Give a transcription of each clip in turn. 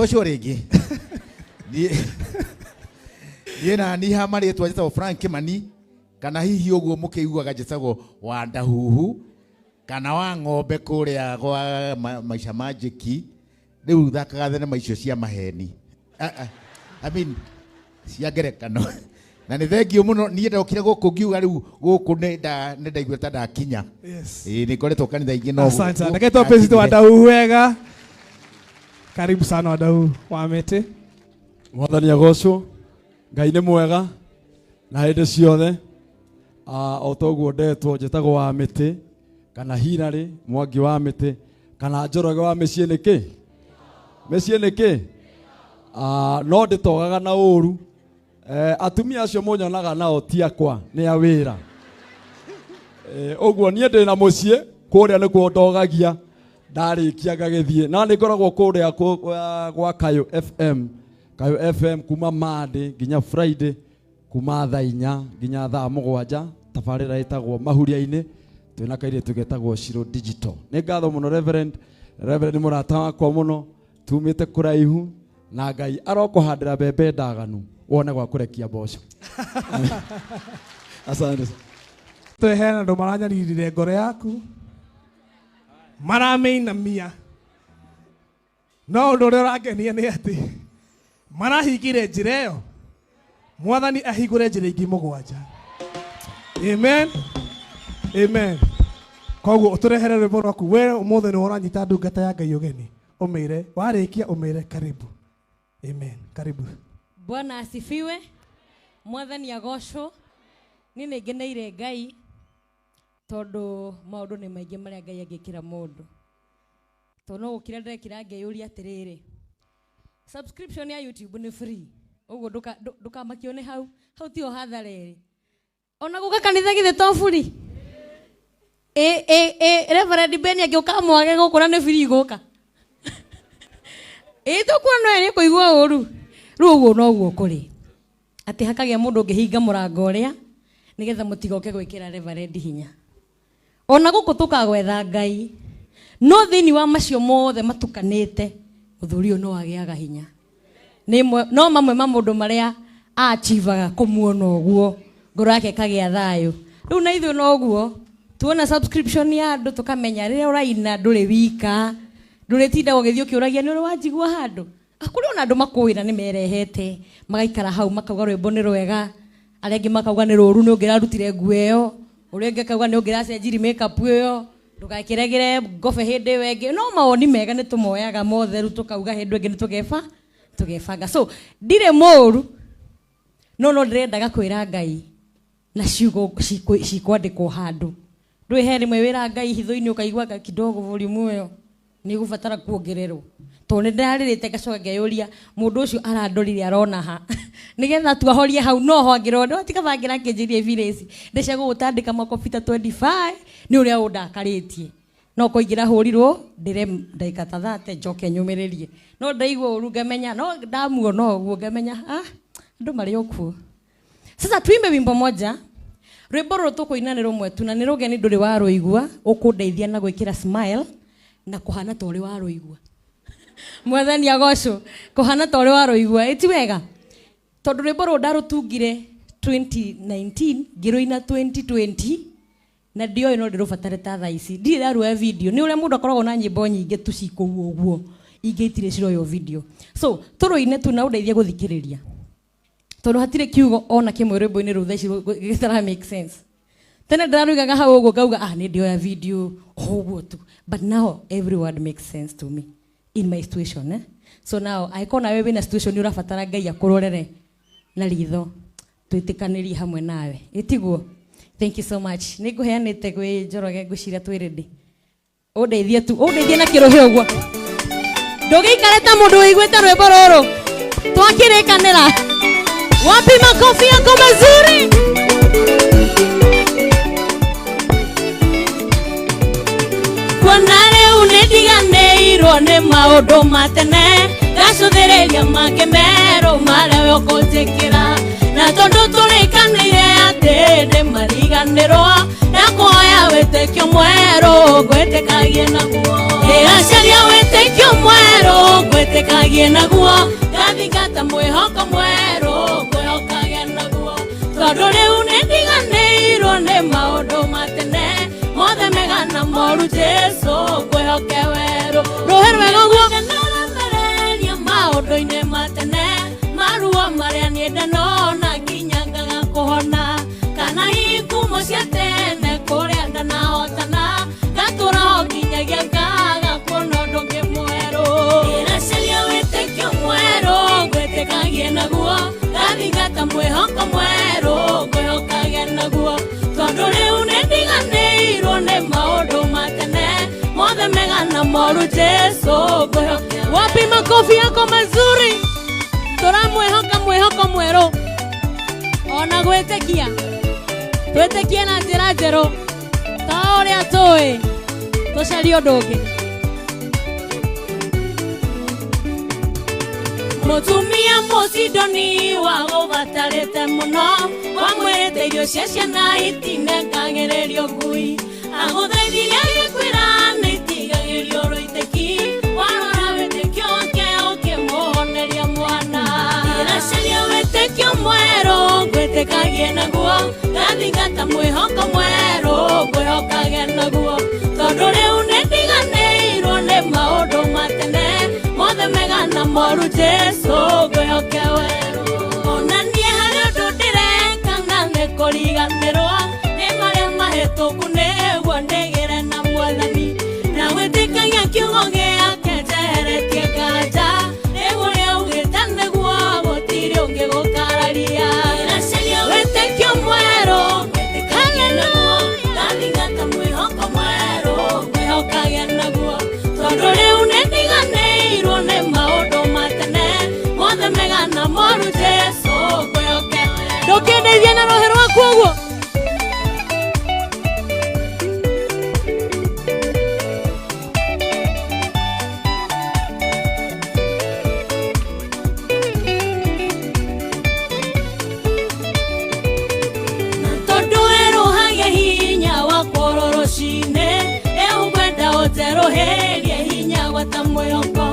Agocwo rĩngĩ. Niĩ na niĩ ha marĩtwa njĩtagwo Frank Kimani, kana hihi ũguo mũkĩiguaga njĩtagwo wa Ndahuhu kana wa ng'ombe kũrĩa gwa Maisha Magic. Rĩu thakaga thenema icio cia maheni. I mean, cia ngerekano. Na nĩ thengiũ mũno. Niĩ ndokire gũkũ ngiuga rĩu gũkũ nĩ ndaigua ta ndakinya. Yes. Ĩĩ, nĩ ngoretwo kanitha ingĩ no Asante sana. gũkũ Reke tuwape sisi ndakinyire. wadau wega. Karibu sana wadau wa mĩtĩ. Mwathani agocwo. Ngai nĩ mwega na hĩndĩ ciothe. O ta ũguo ndetwo, njĩtagwo wa mĩtĩ kana Hilary Mwangi wa mĩtĩ kana Njoroge wa mĩciĩ nĩkĩ? Mĩciĩ nĩkĩ? No ndĩtogaga na ũru. Atumia acio mũnyonaga nao ti akwa, nĩ a wĩra. Ũguo niĩ ndĩ na mũciĩ kũrĩa nĩkuo ndogagia, ndarĩkia ngagĩthiĩ. Na nĩ ngoragwo kũrĩa gwa Kayũ FM, Kayũ FM kuma Monday nginya Friday, kuma thaa 4 nginya thaa 7, tabarĩra ĩtagwo Mahuria-inĩ, twĩna kairĩtu getagwo Shiro Digital. Nĩ ngatho mũno Reverend. Reverend nĩ mũrata wakwa mũno, tumĩte kũraihu, na Ngai arokũhandĩra mbembe ndaganu wone gwa kũrekia mboco. Asante. Tweheana andũ maranyaririre ngoro yaku, maramĩinamia, no ũndũ ũrĩa ũrangenia nĩ atĩ marahingire njĩra ĩyo, Mwathani ahingũre njĩra ingĩ 7. Amen. Amen. Koguo ũtũrehere rwĩmbo rwaku we ũmũthĩ nĩ ũranyita ndungata ya Ngai ũgeni, ũmĩre warĩkia, ũmĩre karibu. Amen. Karibu. Bwana asifiwe. Mwathani agocwo. Niĩ nĩ ngeneire Ngai tondũ maũndũ nĩ maingĩ marĩa Ngai angĩkĩra mũndũ. Tondũ no gũkira ndĩrekira ngeyũria atĩrĩrĩ, subscription ya YouTube nĩ free, ũguo ndũkamakio nĩ hau, hau tiho hathara ĩrĩ. Ona gũka kanitha githĩ to free? Reverend Ben angĩũka amwage gũkũ na nĩ free gũka. Tũkuona no ĩrĩ kũigua ũru. Rĩu ũguo noguo kũrĩ. Atĩ hakagĩa mũndũ ũngĩhinga mũrango ũrĩa nĩgetha mũtigoke gwĩkĩra Reverend hinya. Ona gũkũ tũkagwetha Ngai, no thĩinĩ wa macio mothe matukanĩte, mũthuri ũyũ no agĩaga hinya. Nĩ no mamwe ma maũndũ marĩa achivaga kũmuona ũguo, ngoro yake ĩkagĩa thayũ. Rĩu na ithuĩ noguo, tuona subscription ya andũ tũkamenya rĩrĩa ũraina ndũrĩ wika, ndũrĩtinda ũgĩthiĩ ũkĩũragia nĩ ũrĩ wanjigua handũ. Kũrĩ ona andũ makũĩ na nĩ merehete, magaikara hau makauga rwĩmbo nĩ rwega, arĩa angĩ makauga nĩ rũru nĩ ũngĩrarutire nguo ĩyo, ũrĩa ũngĩ akauga nĩ ũngĩracenjirie makeup ĩyo, ndũgakĩregere ngobe hĩndĩ ĩyo ĩngĩ. No mawoni mega nĩ tũmoyaga mothe rĩu tũkauga hĩndĩ ĩngĩ nĩ tũgebanga. So ndirĩ mũru, no no ndĩrendaga kwĩra Ngai na ciugo cikwandĩkwo handũ. Ndũĩ he rĩmwe wĩra Ngai hitho-inĩ ũkaigua nga kidogo volume ĩyo nĩ ĩgũbatara kuongererwo. Tondũ nĩ ndĩrarĩrĩte ngacoka ngeyũria mũndũ ũcio arandorire arona ha. Nĩgetha tu ahorie hau no ho angĩrona. No tiga bangĩra akĩnjĩria ibira ici. Ndĩcia gũgũtandĩka makobi ta 25 nĩ ũrĩa ũndakarĩtie. No kũingĩra hũrirwo ndĩre ndagĩka ta 30 njoke nyũmĩrĩrie. No ndaigua ũru ngamenya, no ndamuona ũguo ngamenya, andũ marĩ o kuo. Sasa tuimbe wimbo moja. Rwĩmbo rũrũ tũkũina nĩ rũmwe tu na nĩ rũgeni ndũrĩ warũigua, ũkũndeithia na gwĩkĩra smile na kũhana ta ũrĩ warũigua. Mwathani agocwo, kũhana ta ũrĩ warũigua, ĩ ti wega? Tondũ rwĩmbo rũrũ ndarũtungire 2019, ngĩrũina 2020, na ndioĩ no ndĩrũbatare ta thaa ici. Ndirĩ ndaruoya video, nĩ ũrĩa mũndũ akoragwo na nyĩmbo nyingĩ tu ci kũu ũguo, ingĩ itirĩ ciroywo video. So, tũrũine tu na ũndeithie gũthikĩrĩria. Tondũ hatirĩ kiugo ona kĩmwe rwĩmbo-inĩ rũu thaa ici gĩtara make sense. Tene ndĩrarugaga hau ũguo ngauga, nĩ ndĩoya video o ũguo tu. But now every word makes sense to me in my situation. So now, angĩkorwo nawe wĩna situation ũrabatara Ngai akũrorere na ritho, twĩtĩkanĩrie hamwe nawe. Ĩtiguo? Thank you so much. Nĩ ngũheanĩte gwĩ Njoroge ngwĩciria twĩ ready. Ũndeithie tu, ũndeithie na kĩrũhĩ ũguo. Ndũgĩikare ta mũndũ ũiguĩte rwĩmbo rũrũ. Twakĩrĩkanĩra. Wapi makofi yako mazuri? Kuona rĩu nĩndiganĩirwo nĩ maũndũ ma tene, ngacũthĩrĩria mangĩ merũ marĩa we ũkũnjĩkĩra. Na tondũ tũrĩkanĩire atĩ ndĩmariganĩrwo, ndakũhoya wĩtĩkio mwerũ ngwĩtĩkagie naguo. Ndĩracaria wĩtĩkio mwerũ ngwĩtĩkagie. Gwĩtĩkagie naguo ngathingata mwĩhoko mwerũ ngwĩhokage naguo tondũ rĩu nĩndiganĩirwo nĩ maũndũ ma tene mothe mega na moru Jesũ ngwĩhoke werũ rũhĩ rwega ũguo nĩũremereria maũndũ-inĩ ma tene maruo marĩa niĩ ndanona nginya ngaga kũhona kana ikumo cia tene kũrĩa ndanahotana ngatũra ho nginyagia ngaga kuona ũndũ ũngĩ mwerũ ndĩracaria wĩtĩkio mwerũ ngwĩtĩkagie naguo ngathingata mwĩhoko mwerũ ngwĩhokage naguo tondũ rĩu nĩndiganĩirwo nĩ maũndũ ma tene mothe mega na moru Jesũ ngwĩhoke. Wapi makofi yako mazuri? Tũramwĩhoka mwĩhoko mwerũ ona gwĩtĩkia twĩtĩkie na njĩra njerũ ta ũrĩa tũĩ tũcarie ũndũ ũngĩ. Mũtumia Mũsidoni wagũbatarĩte mũno wamwĩrĩte irio cia ciana itinengagĩrĩrio ngui agũthaithirie agĩkwĩra nĩ itigagĩrio rũitĩki warora wĩtĩkio wake ũkĩmũhoneria mwana. Ndĩracaria wĩtĩkio mwerũ ngwĩtĩkagie naguo ngathingata mwĩhoko mwerũ ngwĩhokage naguo tondũ rĩu nĩndiganĩirwo nĩ maũndũ ma tene mothe mega na moru Jesũ ngwĩhoke werũ. Ona niĩ harĩ ũndũ ndĩreka na nĩ kũriganĩrwo nĩ marĩa mahĩtũku nĩguo ndĩgĩre na Mwathani na gwĩtĩkagia kiugo gĩake njeheretie nganja rĩu ũrĩa augĩte nĩguo gũtirĩ ũngĩ gũkararia. Ndĩracaria wĩtĩkio mwerũ ngwĩtĩkagie naguo ngathingata mwĩhoko mwerũ ngwĩhokage naguo tondũ rĩu nĩndiganĩirwo nĩ maũndũ ma tene mothe mega na moru Jesũ ngwĩhoke. Ndũkĩndeithie na rũhĩ rwaku ũguo. Tondũ werũhagia hinya wakwa oro rũcinĩ rĩu ngwenda ũnjerũhĩrie hinya gwata mwĩhoko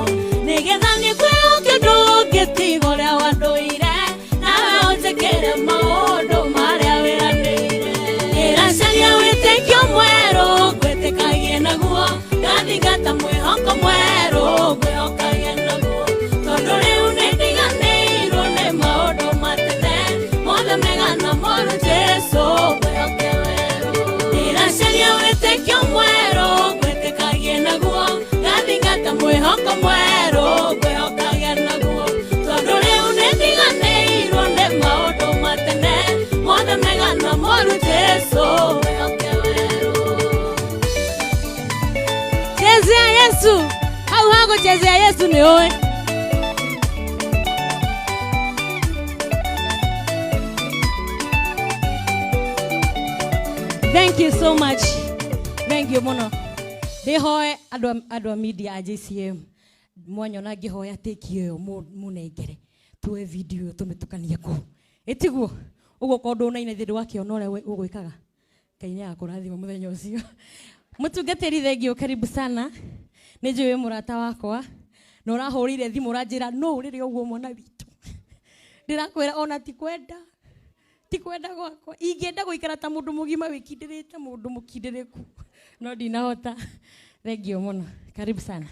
nĩgetha niĩ kwĩhoke ndũngĩtiga ũrĩa wandũire nawe ũnjĩkĩre maũndũ marĩa wĩranĩire. Ndĩracaria wĩtĩkio mwerũ ngwĩtĩkagie naguo ngathingata mwĩhoko mwerũ ngwĩhokagie naguo tondũ rĩu nĩndiganĩirwo nĩ maũndũ ma tene mothe mega na moru Jesũ ngwĩhoke werũ. Ndĩracaria wĩtĩkio mwerũ ngwĩtĩkagie naguo ngathingata mwĩhoko mwerũ ngwĩhokage naguo tondũ rĩu nĩndiganĩirwo nĩ maũndũ ma tene mothe mega na moru Jesũ ngwĩhoke werũ. Chezea Yesu hau hagũchezea Yesu nĩ ũĩ. Thank you so much. Thank you mũno. Ndĩhoe andũ a media a JCM mwanyona ngĩhoya tĩki ĩyo mũnengere tuoe video ĩyo tũmĩtukanie kũu ĩtiguo ũguo korwo ndũnaina ithe ndwakĩona ũrĩa ũgwĩkaga. Ngai nĩagakũrathima mũthenya ũcio. Mũtungatĩri thengio karibu sana nĩ njũĩ wĩ mũrata wakwa na ũrahũrire thimũ ũranjĩra no ũrĩre ũguo mwana witũ ndĩrakwĩra ona ti kwenda gwakwa ingĩenda gũikara ta mũndũ mũgima wĩkindĩrĩte mũndũ mũkindĩrĩku no ndinahota. Thengio mũno, karibu sana.